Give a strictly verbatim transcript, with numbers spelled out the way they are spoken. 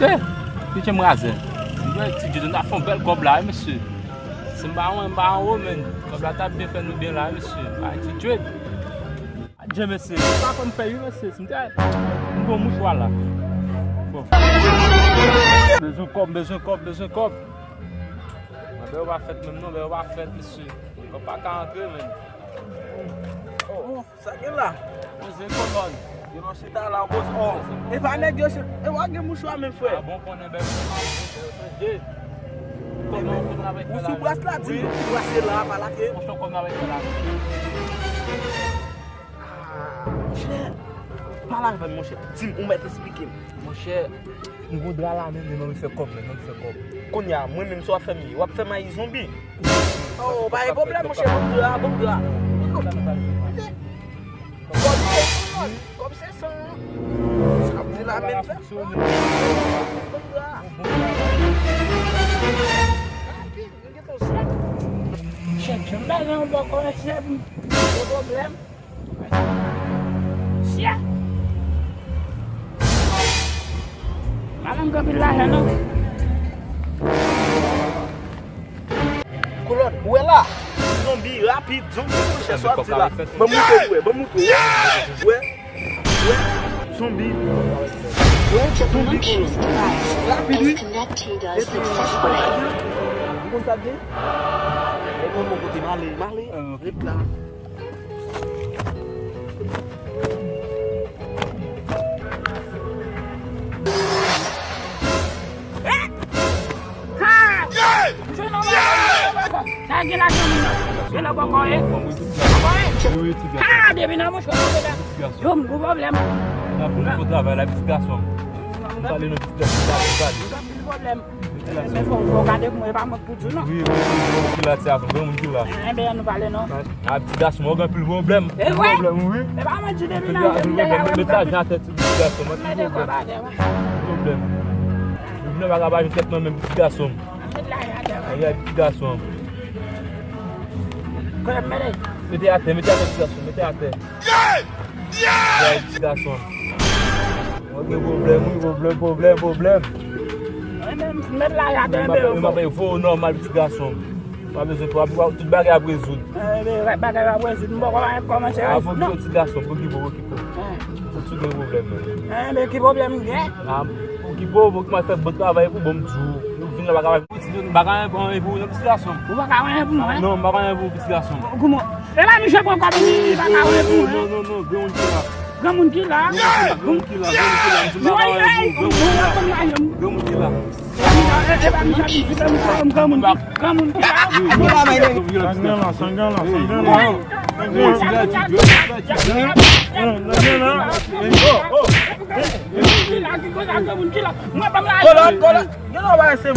Hey, Ti Djed m razè. Mwen, Ti Djed, nou ta fè yon bèl kòb la, wi, mesye. Si m pa wè, m pa anwo, men. Kòb la t ap byen fè nou byen la, wi, mesye. Ay, Ti Djed. Adje, mesye. M pa konn fè, wi, mesye. Si m te, m gon mouchwa la. Bon. Bezwen kòb, bezwen kòb, bezwen kòb. Mwen, bè yo pa fèt menm, non, bè yo pa fèt, mesye. Kòb pa ka antre, men. Oh. Sa gen la? Poze kolòn. Gen yon chita la, poze. Oh. E pa nèg yo chita. E w a gen mouchwa menm, frè. Ah bon, konnen bèl. Kòman w konn avèk ou sou bras la, di m ki bras se la, pa lage. Monchè, kòman avèk la? Ah, monchè. Pale avè m, monchè. Di m, ou mèt esplike m. Monchè, m gon dra la menm, men m anvi fè kòb, men m anvi fè kòb. Kounye a, mwen menm, sa w ap fè m ye? W ap fè m ayi zonbi? Oh, pa gen pwoblèm, monchè, ban m dra, ban m dra. Kòb se san, kòb se san. Sa ap di la menm fè. Ban m dra. Chèf, jan m ta gen yon bò kòb, chèf, m gen pwoblèm. Sya! Pa menm gen anpil lajan, non. Kolòn, ou wè la? Zonbi, rapid, zonbi, monchè, sa w ap di la. Ban m moute w, wè, ban m moute w, wè. Wè, wè, zonbi. Wè, zonbi, kolòn. Rapid, wi. Epi, ou konn sa k gen? Ou konn bon kote m ale, m ale. Ret la. Sa gen lajan moun nan. Gen nan bòkò, eh. Bòkò, eh. Ha, depi nan mouchwa, yo, m gwo pwoblèm. N ap fè travay la, pitit gason. M pale nan pitit gason, m pale. Anpil pwoblèm. Men fò, fò w gade pou mwen, e pa mwen k pou di w non. Wi, wi, wi, wi, ki la, ti gason, gen moun ki la. Enben, ann nou pale non. A, pitit gason, mwen gen anpil pwoblèm. E vre? Pwoblèm, wi. E pa mwen di depi nan je m te ka wè m met lajan atè ti pitit gason, mwen gen pwoblèm. Pwoblèm. Mwen vin pa ka pa jwenn tèt mwen menm pitit gason. Mwen met lajan atè. Ay, ay, pitit gason. Kote m mete? Mete atè, mete atè pitit gason, mete atè. Ay, pitit gason. Mwen gen pwoblèm, wi, pwoblèm, pwoblèm, pwoblèm. Mwen menm, m met lajan atè, men yo fò. Mwen pa fè yo nòmal, pitit gason. Pa bezwen pè, tout bagay ap rezoud. Eh, bagay ap rezoud, m poko pa kòmanse rezoud non. Fò ki ti gason, pokipo, pokipo. Fò ki gen pwoblèm menm. Eh, men ki pwoblèm m gen? Ah, pokipo, pokipo, m ap fè bon travay pou bon m di w. Yo vin la, pa ka. Ou pa ka anyen pou mwen, epi w nan pitit gason. Ou pa ka anyen pou mwen? Non, m pa ka anyen pou pitit gason. Kouman? E pa misye pran kòb li, li pa ka anyen pou mwen. Non, non, non, non, granmoun ki la. Granmoun ki la? Granmoun ki la, granmoun ki la, m di m pa ka anyen pou granmoun ki la. Granmoun ki la. E pa misye ap di granmoun ki la. Granmoun ki la. Sangan la, sangan la, sangan la. Granmoun ki la, ki koz a granmoun ki la. Mwen ban m lajan. Kolòn, kolòn. Gen lè w pa ese.